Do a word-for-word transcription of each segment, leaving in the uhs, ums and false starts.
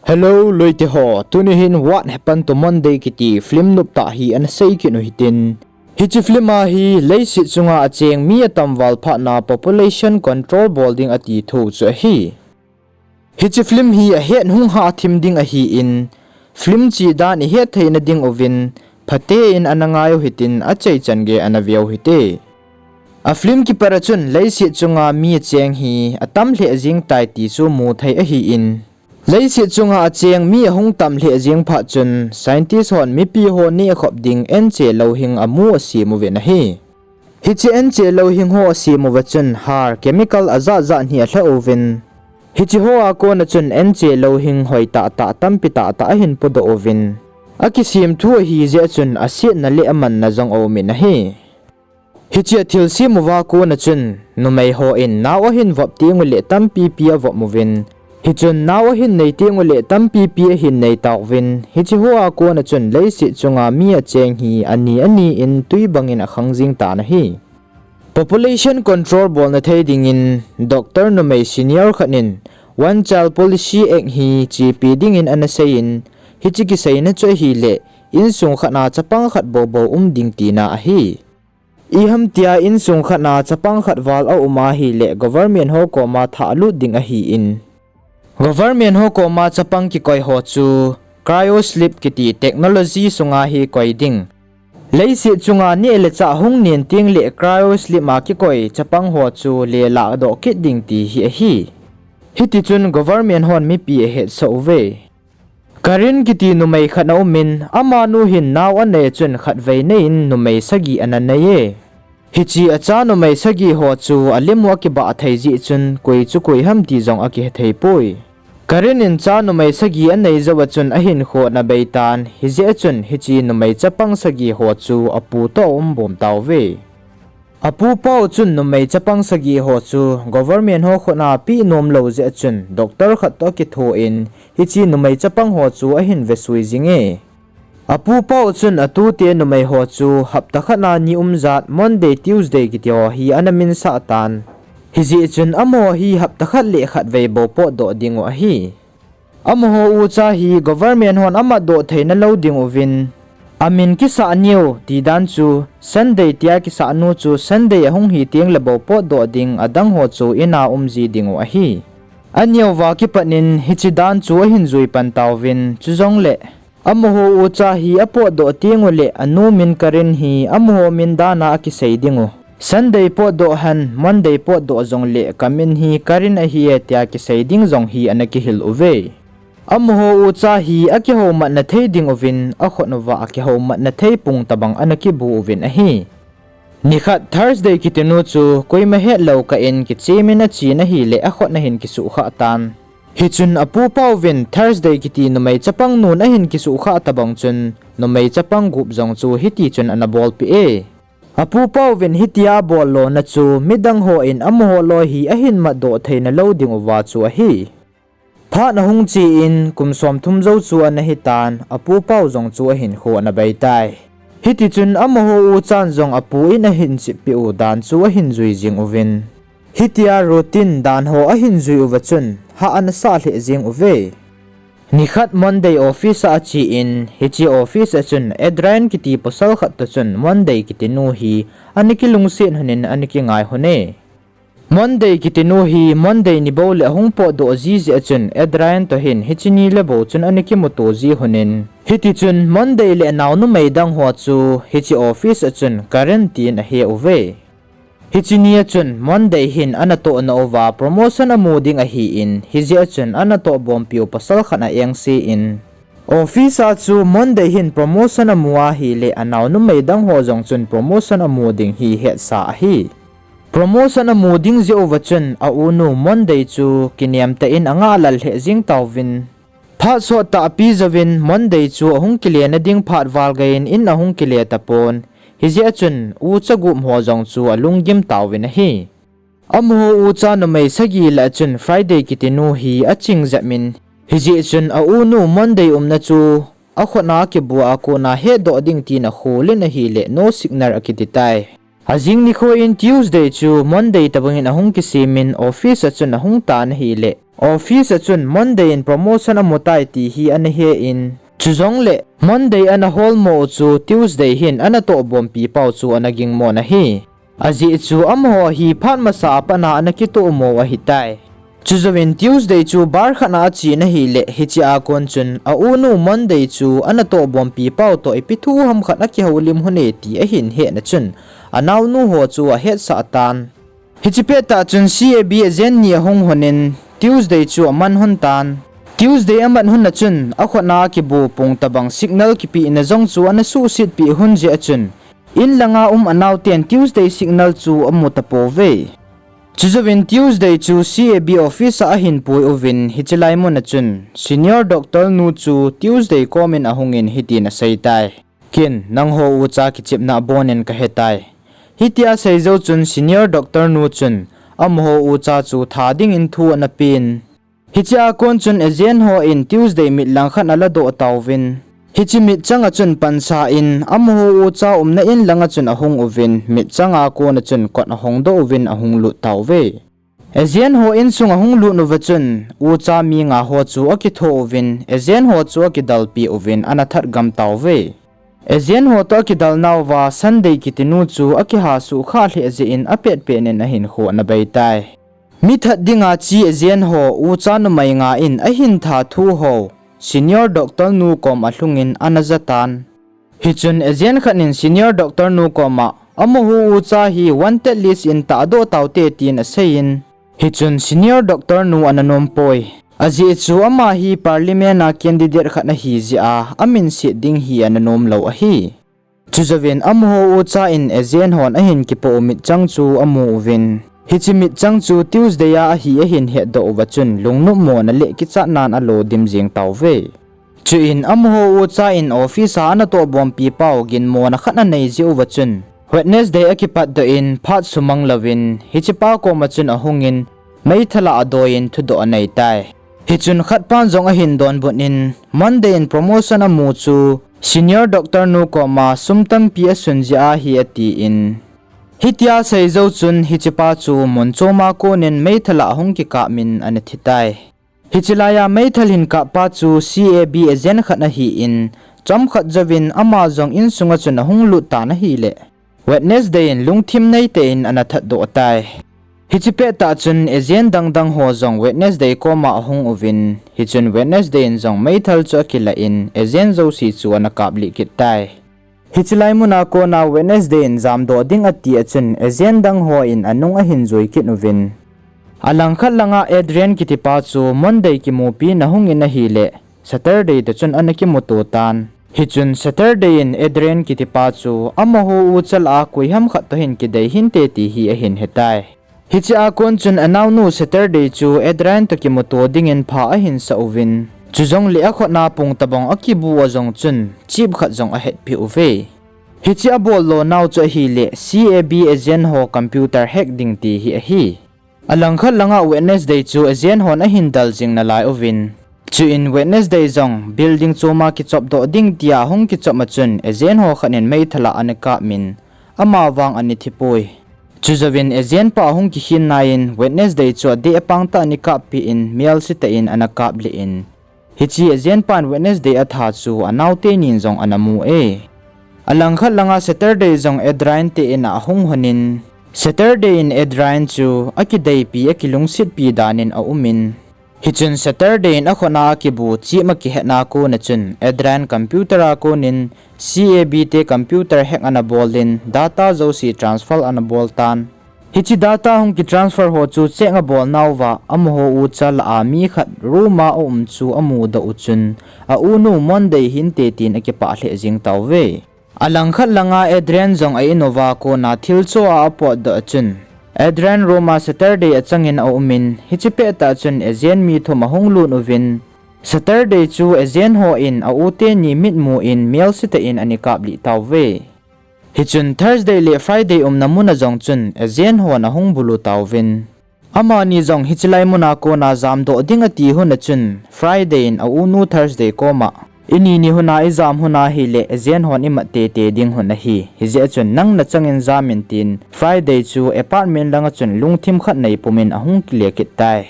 Hello loite ho, tuni hin What Happened to Monday kiti film noptah hi ana sei kit u hitin. Hiche film a hi leiset chunga acheng mi atamval phatna population control bol ding ati thu chu ahi. Hiche film hi ahet hung hahthim ding ahin, film che dan ihet theina dinguvin, phaten ana ngai u hitin achaichan gei ana ve u hite. A film kipat a chun leiset chunga mi acheng hi atam lheh jeng tai ti chu mu thei ahin, leiset chunga acheng mi ahung tam lheh jeng phat chun scientist hon mipi ho nehkhop ding enche louhing amu asem uvin ahi. Hiche enche louhing ho asem uva chun har chemical ajat jat hi alha uvin, hiche ho a kona chun enche louhing hoi tahtah tampi tahtah ahin podoh uvin, akisem thu ahi jeh a chun asetna le amanna jong aumin ahi. Hiche athilsem uva kona chun numei hon nao ahin vop tenguleh tampipi avop uvin, hichun nao ahin nei tenguleh tampipi ahin nei tauvin, hiche ho a kona chun leiset chunga mi acheng hi ani ani in twi bangin akhang jeng tan ahi. Population control bolna thei dingin doctor numei senior khat in One Child Policy Act hi chepi dingin ana seiyin, hiche kiseina chu ahileh insung khat a chapang khat boubou um ding tina ahi. Iham tia insung khat a chapang khat val aum ahileh government ho koma thah alut ding ahin, government ho koma chapang kikoi ho chu cryo sleep kiti technology sunga hi koi ding. Leiset chunga neh le chah hung nen tengleh cryo sleep a kikoi chapang ho chu lelah doh kit ding ti hi ahi. Hitichun government hon mipi ahetsah uve. Karen kiti numei khat aumin, amanu hin nao anei chun khatvei neiyin numei sagi ana neiye. Hiche acha numei sagi ho chu alim u akibah thei jeh chun koi chu koi ham ti jong akihe theipoi. Karen in cha numei sagi anei jouva chun ahinkho ana beitan, hijeh a chun hiche numei chapang sagi ho chu apu toh aumbom tauve. Apupa u chun numei chapang sagi ho chu government ho khut a peh nomlou jeh a chun doctor khat toh akithoin, hiche numei chapang ho chu ahin vesui jinge. Apupa u chun atute numei ho chu hapta khat a ni um jat Monday, Tuesday kiti ho hi ana minsah tan. Hijeh chun amaho hi hapta khat le khatvei bou potdoh dingu ahi. Amaho ucha hi government hon amatdoh theina lou dinguvin, amin kisah niu ti dan chu Sunday tia kisah nu chu Sunday ahung hi tengle bou potdoh ding, adang ho chu ina umji dingu ahi. Aniuva kipatnin hiche dan chu ahin jui pan tauvin, chujongle amaho ucha hi apotdoh tenguleh anu min Karen hi amaho min dana akisei dingu, Sunday potdoh hen Monday potdoh jongle kamin hi Karen ahi e tia kisei ding jong hi ana kihil uve. Amaho ucha hi akihoumatna thei dinguvin akhut uva akihoumatna thei pung tobang ana kibu uvin ahi. Nikhat Thursday kitinu chu koima hetlou kah in kichemin achen ahile akhut ahin kisuhkhah tan. Hichun apupa uvin Thursday kiti numei chapang nun ahin kisuhkhah tobang chun numei chapang gup jong chu hitichun ana bolpeh e. Apupa uvin hitia abol lona chu midang hon amaho loi hi ahin matdoh theina lou dinguva chu ahi. Phat ahung chen kum somthum jou chu ana hitan, apupa u jong chu ahinkho ana beitai. Hitichun amaho uchan jong apu in ahin cheppeh u dan chu ahin jui jing uvin, hitia routine dan ho ahin jui uva chun hah ana sah lheh jeng uve. Nikhat Monday office a achen, hiche office a chun Adrian kiti pasal khat toh chun Monday kitinu hi ana kilungset lhonin ana kingai lhone. Monday kitinu hi Monday ni boule ahung potdoh ji jeh a chun Adrian toh hin hiche ni le bou chun ana kimuto ji lhonin, hitichun Monday le anao numei dang ho chu hiche office a chun Karen tin ahe uve. Hiche ni a chun Monday hin anatoh nauva promotion amu ding ahin, hijeh a chun anatoh bompiu pasal khat a engse in, office a chu Monday hin promotion amu ahile anao numei dang ho jong chun promotion amu ding hi hetsa ahi. Promotion amu ding jeh uva chun aunu Monday chu kinem tah in angah lal lheh jeng tauvin, phat sot tahpi jouvin Monday chu ahung kile nading phat val geiyin in ahung kile tapon, hijeh a chun ucha gup ho jong chu alunggim tauvin ahi. Amaho ucha numei sagi lah a chun Friday kitinu hi aching jep in, hijeh chun aunu Monday umna chu akhut a kibu a kona hetdoh ding tin akhol in ahile no signal akiti tai. Ajing nikho in Tuesday chu Monday tobang in ahung kisemin office a chun ahung tan ahile, Office a chun Monday in promotion amu tai ti hi ana he in, chujongle Monday ana holmo u chu Tuesday hin ana tohbompi pau chu ana gingmo ahi. Ajeh chu amaho hi phat masa a pat a ana kitohmo u ahitai. Chujouvin Tuesday chu bar khat a achena ahile, hiche a kon chun a unu Monday chu ana tohbompi pau toh ipi thu ham khat akihoulim hon e ti ahin hetna chun, anaonu ho chu ahetsah tan. Hiche pettah chun C A B agent ni ahung honin, Tuesday chu aman hon tan. Tuesday aman hon a chun, akhut a kibu pung tobang signal kipehna jong chu ana suhsetpeh hon jeh a chun, in langa um anaoten Tuesday signal chu amu tapouve. Chujouvin Tuesday chu C A B office a ahin pui uvin, hiche lai mun a chun Senior Doctor nu chu Tuesday komin ahungin hitin aseitai. Ken, nangho ucha kichepna abonin kahetai. Hitia seijou chun Senior Doctor nu chun amaho ucha chu tha dingin thu ana pen. Hiche a kon chun agent hon Tuesday mit langkhat aladoh tauvin, hiche mit changa chun pansan amaho ucha umna in langa chun ahung uvin, mit changa kona chun kot ahongdoh uvin ahung lut tauve. Agent ho insung ahung lut uva chun, ucha mi nga ho chu akitho uvin, agent ho chu akidalpi uvin, ana that gam tauve. Agent ho toh akidal nauva, Sunday kitinu chu akiha sukha lheh jeh in apetpet in ahinkho ana beitai. Mi that dinga che agent ho, ucha numei nga in ahin that thu ho, Senior Doctor nu koma alhungin ana jatan. Hichun agent khat in Senior Doctor nu koma, amaho ucha hi wanted list in tahdoh taute tin aseiyin. Hichun Senior Doctor nu ana nompoi. Ajeh chu ama hi Parliament a candidate khat ahi jeh a, aminset ding hi ana nomlou ahi. Chujouvin amaho ucha in agent hon ahin kipoh u mitchang chu amu uvin, hiche mitchang chu Tuesday a ahi ahin hetdoh uva chun lungnopmona le kichatnan alo dim jeng tauve. Chuin amaho ucha in office a ana tohbompi pau ginmona khat anei jeh uva chun, Wednesday akipatdoh in phat sumang louvin, hichepa koma chun ahungin, meithal a adoiyin thudoh aneitai. Hichun khatpan jong ahin donbut in, Monday in promotion amu chu, Senior Doctor nu koma sum tampi asun jeh ahi atin. Hitia seijou chun hichepa chu mun choma konin meithal a ahung kikapmin ana thitai. Hiche laiya meithal hin kappa chu C A B agent khat ahin, chomkhat jouvin ama jong insunga chun ahung lut tan ahile, Wednesday in lungthim neitah in ana thatdoh tai. Hiche pettah chun agent dangdang ho jong Wednesday koma ahung uvin, hichun Wednesday in jong meithal chu akilah in agent jouse chu ana kaplih kit tai. Hiche lai muna kona Wednesday in jamdoh ding ati a chun agent dang hon anung ahin jui kit uvin, alangkhat langa Adrian kitipa chu Monday kimupi na hungin ahile, Saturday toh chun ana kimuto tan. Hichun Saturday in Adrian kitipa chu amaho ucha lah a koiham khat toh hin kidei hinte ti hi ahin hetai. Hiche a kon chun anaonu Saturday chu Adrian toh kimuto dingin pha ahin sah uvin, chujongle akhutna pung tobang akibu a jong chun chip khat jong ahetpeh uve. Hiche abol lonau chu ahile C A B agent ho computer hack ding ti hi ahi. Alangkhat langa Wednesday chu agent hon ahin dal jing nalai uvin, chuin Wednesday jong building choma kichopdoh ding tia ahung kichop a chun agent ho khat in meithal a ana kapmin, amavang ana thipoi. Chujouvin agent pa ahung kikhin naiyin Wednesday chu adeh apang tah in ana kappeh in melsetah in ana kaplih in, hiche agent pan Wednesday atha chu anaote nin jong ana mu e. Alangkhat langa Saturday jong Adrian te in a ahung honin, Saturday in Adrian chu akideipi akilungsetpi danin aumin, hichun Saturday in akhutna akibu chip akihetna kona chun Adrian computer a konin C A B te computer hack ana bolin data jouse transfer ana boltan. Hiche data hung kitransfer ho chu check abolnauva amaho ucha lah a mi khat room a aum chu amudoh u chun, aunu Monday hinte tin akipah lheh jeng tauve. Alangkhat langa Adrian jong a-in uva kona thilcho a apotdoh a chun, Adrian room a Saturday achangin aumin, hiche pettah chun agent mi thum ahung lut uvin, Saturday chu agent hon aute ni mitmu in melsetah in ana kaplih tauve. Hichun Thursday le Friday umna muna jong chun agent hon ahung bulu tauvin, amani jong hiche lai muna kona jamdoh ding ati hon a chun Friday in aunu Thursday koma, ini ni huna ijam hon ahile agent hon imat teitei ding hon ahi, hijeh a chun nang nachangin jamin tin Friday chu apartment langa chun lungthim khat neipumin ahung kile kit tai.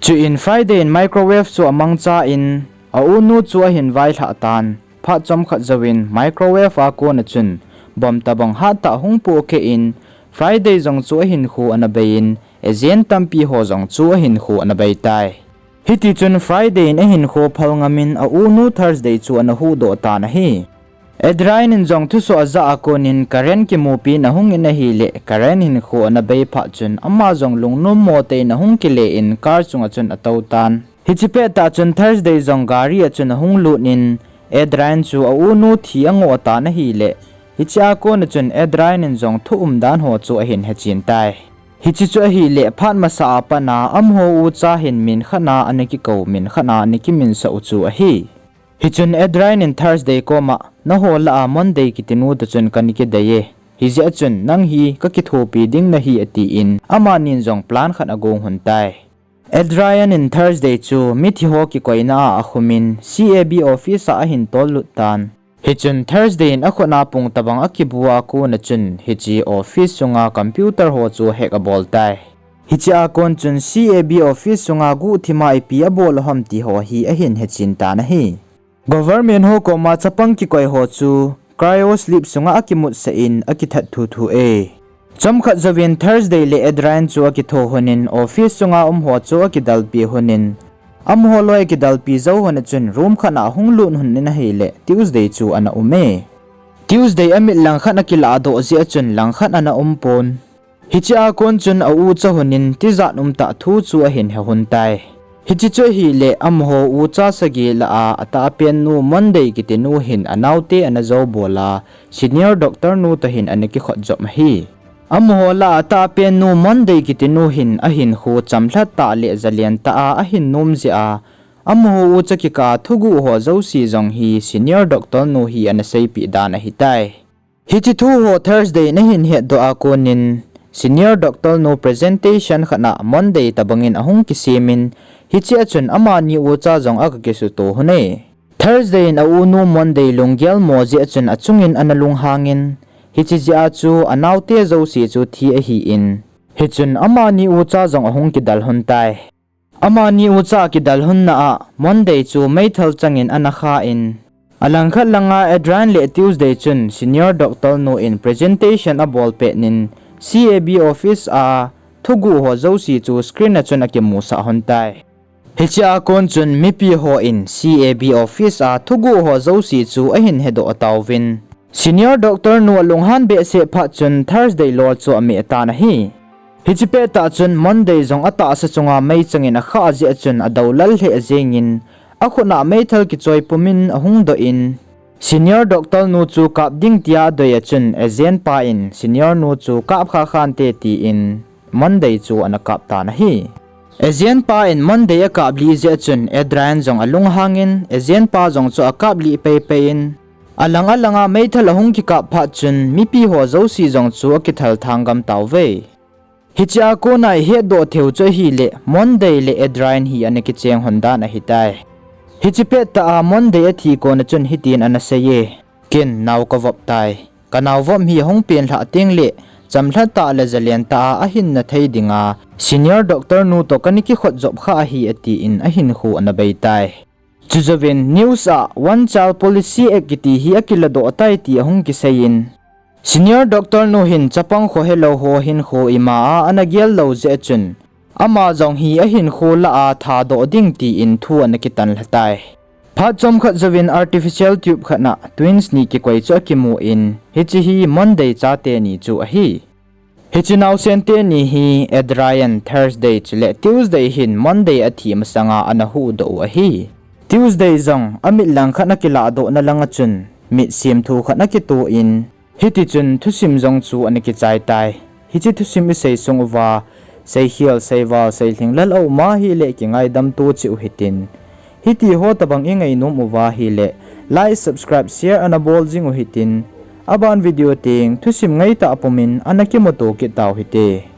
Chuin Friday in microwave chu amangcha in, a-unu chu ahin vailhah tan. Phat chomkhat jouvin microwave a kona chun bomb tobang hattah hung pohkeh in, Friday jong chu ahinkho ana bei in, agent tampi ho jong chu ahinkho ana bei tai. Hitichun Friday in ahinkho phal ngamin, a-unu Thursday chu ana huhdoh tan ahi. Adrian in jong thusoh ajah a konin Karen kimupi in ahungin ahileh, Karen hinkho ana bei phat chun ama jong lungnom mo tah in ahung kile in car chunga chun atou tan. Hiche pettah chun Thursday jong gari a chun ahung lut in, Adrian chu a-unu thi angoh tan ahileh, hichea kona chun Adrian in jong thu umdan ho chu ahin hechen tai. Hiche chu ahileh, phat masa a pat a amaho ucha hin min khat a ana kikou, min khat a ana kiminsah u chu ahi. Hichun Adrian in Thursday koma, naho lah a Monday kitinu toh chun kana kidei e. Hijeh chun nang hi kakithopi ding nahi, atin, amanin jong plan khat agong lhon tai. Adrian in Thursday chu mithi ho kikoina a akhumin, C A B office a ahin tollut tan. Hichun Thursday in akhut a pung tobang akibu a kona chun hiche office sunga computer ho chu hack abol tai. Hichea kon chun C A B office sunga guhthima ipi abol u ham ti ho hi ahin hechen tan ahi. Government ho koma chapang kikoi ho chu cryo sleep sunga akimutsah in akithat thuthu e. Chomkhat jouvin Thursday le Adrian chu akitho lhonin office sunga um ho chu akidalpi lhonin, amaho loi akidalpi jou lhon a chun room khat a ahung lut lhonin ahileh Tuesday chu ana um e. Tuesday amit langkhat akilahdoh jeh a chun langkhat ana umpon. Hichea kon chun a-ucha lhonin tijat umtah thu chu ahin he lhon tai. Hiche chu ahileh amaho ucha sagi lah a atahpennu Monday kitinu hin anaote ana joubol a, senior doctor nu toh hin ana kikhotjop ahi. Amaho lah a atahpennu Monday kitinu hin ahinkho chamlhat tah le jalen tah a ahin nom jeh a, amaho ucha kikah a thuguh ho jouse jong hi senior doctor nu hi ana seipeh dan ahitai. Hiche thu ho Thursday in ahin hetdoh a konin, senior doctor nu presentation khat a Monday tobangin ahung kisemin, hichea chun amani ucha jong aga kisuto lhon e. Thursday in a-unu Monday lunggel mo jeh a chun achungin ana lunghangin, hiche jeh a chu anaote jouse chu thi ahin, hichun amani ucha jong ahung kidal lhon tai. Amani ucha kidal lhonna a Monday chu meithal changin ana khan, alangkhat langa Adrian le Tuesday chun senior doctor nu in presentation abol petnin, C A B office a thuguh ho jouse chu screen a chun akimusah lhon tai. Hichea kon chun mipi hon C A B office a thuguh ho jouse chu ahin hedoh tauvin, senior doctor nu alunghan behseh phat chun Thursday lol chu ameh tan ahi. Hiche pettah chun Monday jong atahsa chunga meichangin akha jeh a chun adoulal lheh jengin, akhut a meithal kichoi pumin ahung doh in, senior doctor nu chu kap ding tia adoi a chun agent pa in senior nu chu kap kha khante tin Monday chu ana kap tan ahi. Agent pa in Monday akaplih jeh a chun Adrian jong alunghangin agent pa jong chu akaplih peipei in, alang alanga meithal ahung kikap phat chun mipi ho jouse jong chu akithal thanggam tauve. Hichea kona ihetdoh theiu chu ahileh Monday le Adrian hi ana kicheng lhon dan ahitai. Hiche pettah a Monday athi kona chun hitin ana seiye, ken nao kavop tai. Kanaovop hi ahung penlhah tengleh chamlhat tah le jalen tah a ahinna thei dinga senior doctor nu toh kana kikhotjop kha ahi, atin ahinkho ana bei tai. Chujouvin news a One Child Policy Act kiti hi akiladoh tai ti ahung kiseiyin, senior doctor nu hin chapang khohelou ho hinkho ima a ana gel lou jeh a chun, ama jong hi ahinkho lah a thadoh ding tin thu ana kitan lha tai. Phat chomkhat jouvin artificial tube khat a twins ni kikoi chu akimun, hiche hi Monday chate ni chu ahi. Hiche naosen teni hi Adrian, Thursday chule Tuesday hin Monday athi masanga ana huhdoh u ahi. Tuesday jong amit langkhat akilahdohna langa chun mit semthu khat akitoh in, hitichun thusim jong chu ana kichai tai. Hiche thusim isei sung uva, seikhel, seival, seilhinglel aum ahileh kingaidam to cheh u hitin, hitiho tobang ingainom uva ahileh like, subscribe, share ana bol jing u hitin, aban video teng thusim ngaitah pumin ana kimuto kit tau hite.